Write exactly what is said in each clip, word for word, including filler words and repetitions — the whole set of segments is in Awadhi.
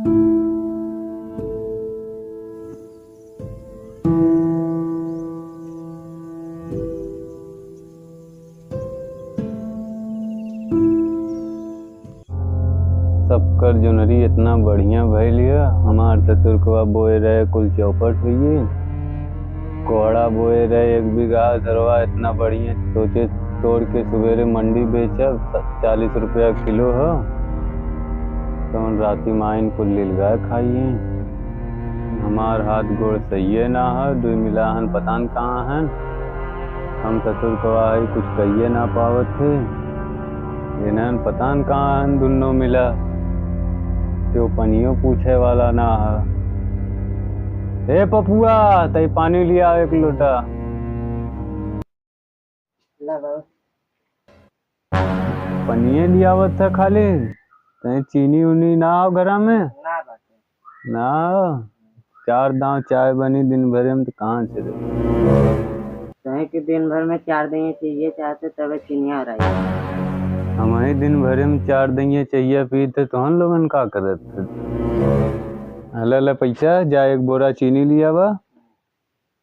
सबकर जोनरी इतना बढ़िया भइल ह। हमार ससुरकवा बोए रहे कुल चौपट हुई, कोहड़ा बोए रहे एक बीघा, सरवा इतना बढ़िया, सोचे तोड़ के सुबेरे मंडी बेचब, स-, चालीस रुपया किलो ह, तौन राती माइन कुल लील गाय खाइए। हमार हाथ गोड़ सहिए ना ह, दुई मिला हन पता न कहाँ हन। हम ससुरकवा हई कुछ कहिए ना पावत है। इन्हन पता न कहाँ हन दुन्नो मिला, केहू पनियो पूछे वाला ना ह। ए पपुआ, तई पानी लिया एक लोटा। ला बाबू। पनिये लियावत ह खाली, तई चीनी उनी ना हो घरा में? ना बाटे। ना, चार दांव चाय बनी दिन भरे में, तो कहाँ से दे? कहे कि दिन भर में चार दइया चाहिए, चाहते तबे चिनिया और आई। हम ही दिन भरे में चार दइया चाहिए पीते, तो हम लोगन का करत? हला, ले पैसा, जा एक बोरा चीनी लियावा,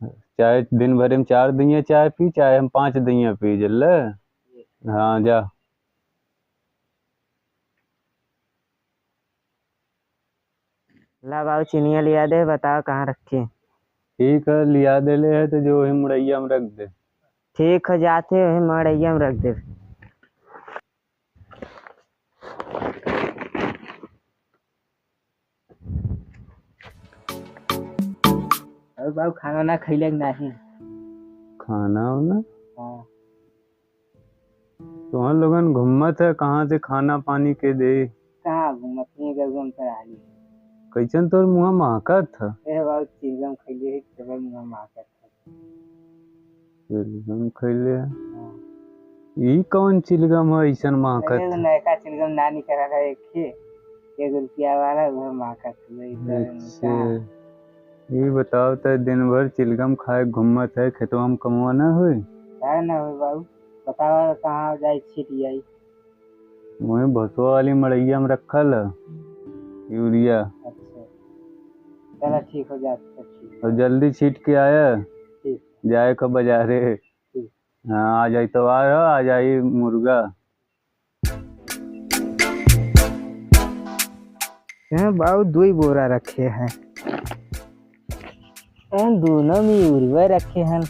चाहे दिन भरे में चार दइया चाय पी, चाहे हम पाँच दइया पी, जल्ले। हाँ, जा। ला बाबू, चिनिया लिया दे, बताओ कहाँ रखी? ठीक है, लिया देले है तो जो वही मुड़ैया में रख दे। ठीक है, जाते वही मुड़ैया में रख दे। और बाबू, खाना ना खैले कि नाही? खाना हो ना? हाँ। तोहन लोगन घूमत है, कहाँ से खाना पानी के दे? कहाँ घूमत है, घर घूम कर आ गई। कैसन तोर मुँह महकत है? ए बाबू, चिलगम खैले है, तबे मुँह महकत है। चिलगम खैले है? हाँ। ई कौन चिलगम है, ऐसन महकत अरे, वो है? नयका चिलगम ना निकला रहा, एक ही, एक रुपया वाला, वो महकत है, वही तो अच्छा। का। ई बताओ त, दिन भर चिलगम खाए घूमत है, खेतवा में कमवा ना होई? काहे ना होई बाबू? बतावा कहाँ जाई छीट जाई? वही भसुआ वाली मड़ैया में रखल है यूरिया। अच्छा, चला ठीक हो जात, तो ठीक। और जल्दी छीट के आया, ठीक। जाए का बाजारे। ठीक। हाँ, आज इतवार है, आज आई मुर्गा। हैं बाऊ, दुई बोरा रखे हैं। हैं, दोनों में यूरिया रखे हैं।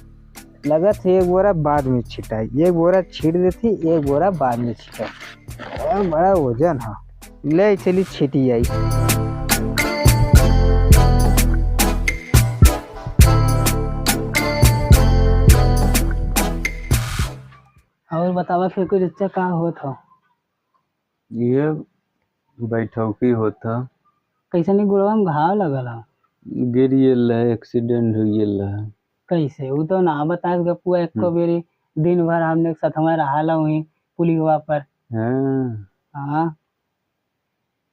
लगत है एक बोरा बाद में छिटाई, एक बोरा छीट देती, एक बोरा बाद में छिटाई। हैं, बड़ा वजन है। ले चली छिटी आई। और बतावा फेकू चच्चा, का होत हो? ये बैठौकी होत ह। कैसे नहीं, गोड़वा में घाव लगल ह? गिर गेल रहे, accident हो गेल रहे। कैसे? उ तो ना बतास गपुआ एको हम्म। बेरी, दिन भर हमने के सथवा रहाला वहीं पुलिवा पर। हाँ। हाँ।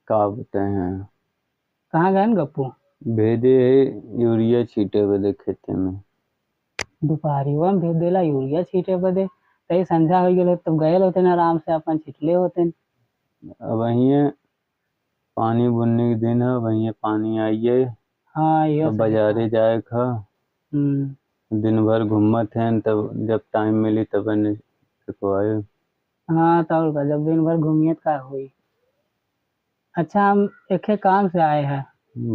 का बताए हैं? कहाँ गएन गप्पू? भेजे है यूरिया छीटे बदे खेते में। दुपहरिया में भेज देला यूरिया छीटे बदे, तई संझा हो गेल, तब गए होतेन आराम से, अपन छिटले होतेन। अब वहीं पानी बुन्नी के दिन है, वहीं पानी आइए। हाँ, ये अब सही बाजारे कहा। जाए का। हम्म। दिन भर घूमत हैं, तब जब time मिली तब ने फेंकवाए। हाँ, तो और का, जब दिन भर घूमिए त का होई? अच्छा, हम एके काम से आए हैं।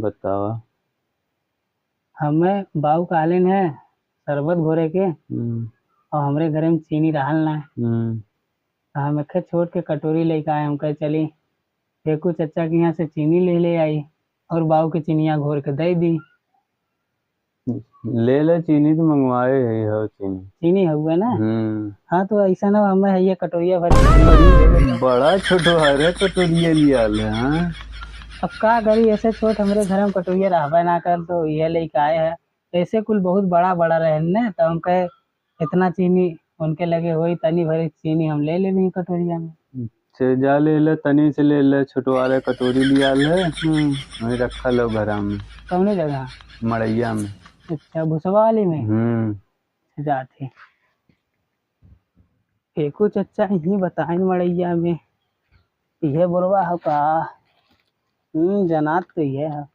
बतावा। हमें बाऊ कहलिन है शरबत घोरे के, हम्म। और हमरे घरे में चीनी रहल ना। हम्म। तो हम एके छोट के कटोरी लेके आए, हम कहे, "चली, फेकू चच्चा के यहाँ से चीनी ले ले आई और बाऊ के चिनिया घोर के दे दी।" ले ले, चीनी तो मंगवाए है, हो चीनी। चीनी हउए ना? हम्म। हाँ, तो ऐसा ना, हमें है ये कटोरिया भर। बड़ा छोटो है रे, कटोरिया लिया ले, हाँ? अब का करी, ऐसे छोट हमरे घर में कटोरिया रहबे ना कर, तो ये लेके आए हैं। ऐसे कुल बहुत बड़ा बड़ा रहन ने, तो हम कहे, "इतना चीनी उनके लगे होई, तनी भरी चीनी हम ले लेबी कटोरिया में।" से जा ले ले, तनी से ले ले, छोटवारे कटोरी लिया ले। हम्म। वहीं रखल हो घरा में। कौने जगह? मड़ैया में। अच्छा, भुसवा वाली में? हम्म। जात ही। एको चच्चा ही बताइन मड़ैया में। इहे बोरवा हो का? हम्म, जनात तो ये है।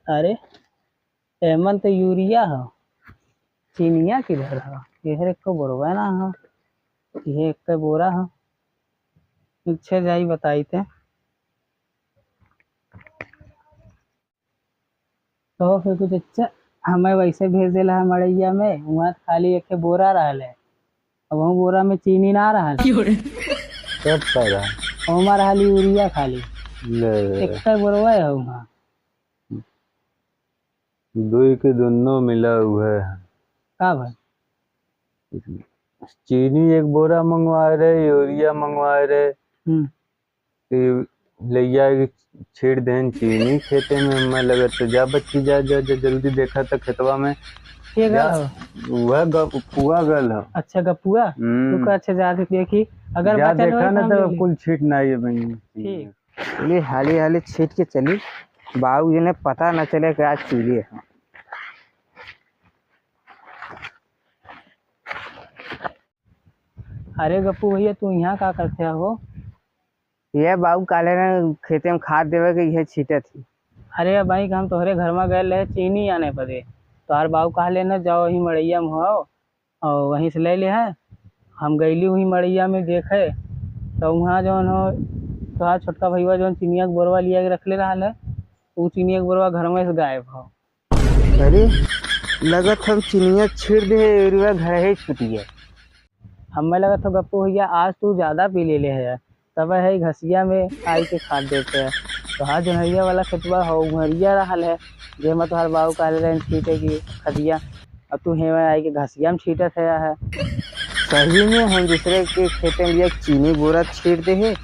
अरे, एमन तो यूरिया ह, चीनिया किधर ह? इधर एको बोरवा ना ह, ये एक बोरा ह। अच्छा, जाई बताई ते। तो फिर कुछ अच्छा, हमें वैसे भेज देला है मड़ैया में, वहाँ खाली एक बोरा रहल है, अब वहाँ बोरा में चीनी ना रहल। क्यों रे? तब का रहा? ओमा रहल यूरिया खाली। ले। एक बोरवा है वहाँ। दुई के दुन्नो मिला हुआ है। का भाई? चीनी एक बोरा मंगवाए रहे, यूरिया मंगवाए रहे। हम्म। कि ले जाए के छीट देन चीनी खेते में। मैं लगत तो जा बच्ची, जा, जा, जा, जल्दी देखा तो खेतवा में। के जा, गल हो? वह गपुआ गल हो। अच्छा, गपुआ? हम्म। तू का अच्छा जा के देखी, अगर जा बचल देखा होई ना तो तो हम ले लेब। कुल छीट ना आइए बहन। ठीक। चलिए, हाली हाली छीट के चली, बाबू जी ने पता न चले कि आज चीनी है। अरे गप्पू भैया, तू यहाँ का करते हो? ये बाबू काले ने खेते में खाद देवे के, ये छीटे थी। अरे भाई, हम तोहरे घर में गए रहे चीनी आने बदे, तोहार बाबू कहले न, "जाओ वहीं मड़ैया में हो और वहीं से ले ले है।" हम गईली वहीं मड़ैया में देखे, तो वहाँ जौन हो, तोहार छोटका भैया जौन चिनिया के बोरवा लिया के रखले रहल है, वो चिनिया के बोरवा घर में से गायब हो। अरे, लगत हम चिनिया छीट दे, एरुआ घर ही छूट गया। हमें लगत हो गप्पू भैया, आज तू ज्यादा पी ले ले है, तब है घसिया में आई के खाद देते हैं। तोहार जोनहरिया वाला खेतवा हो, उहरिया रहल है, जेमा तोहार बाबू कहले रहन छीटे की खदिया, और तू हेवे आई के घसिया में छीटत है, है। सही में हम दूसरे के खेते में एक चीनी बोरा छीट दे है।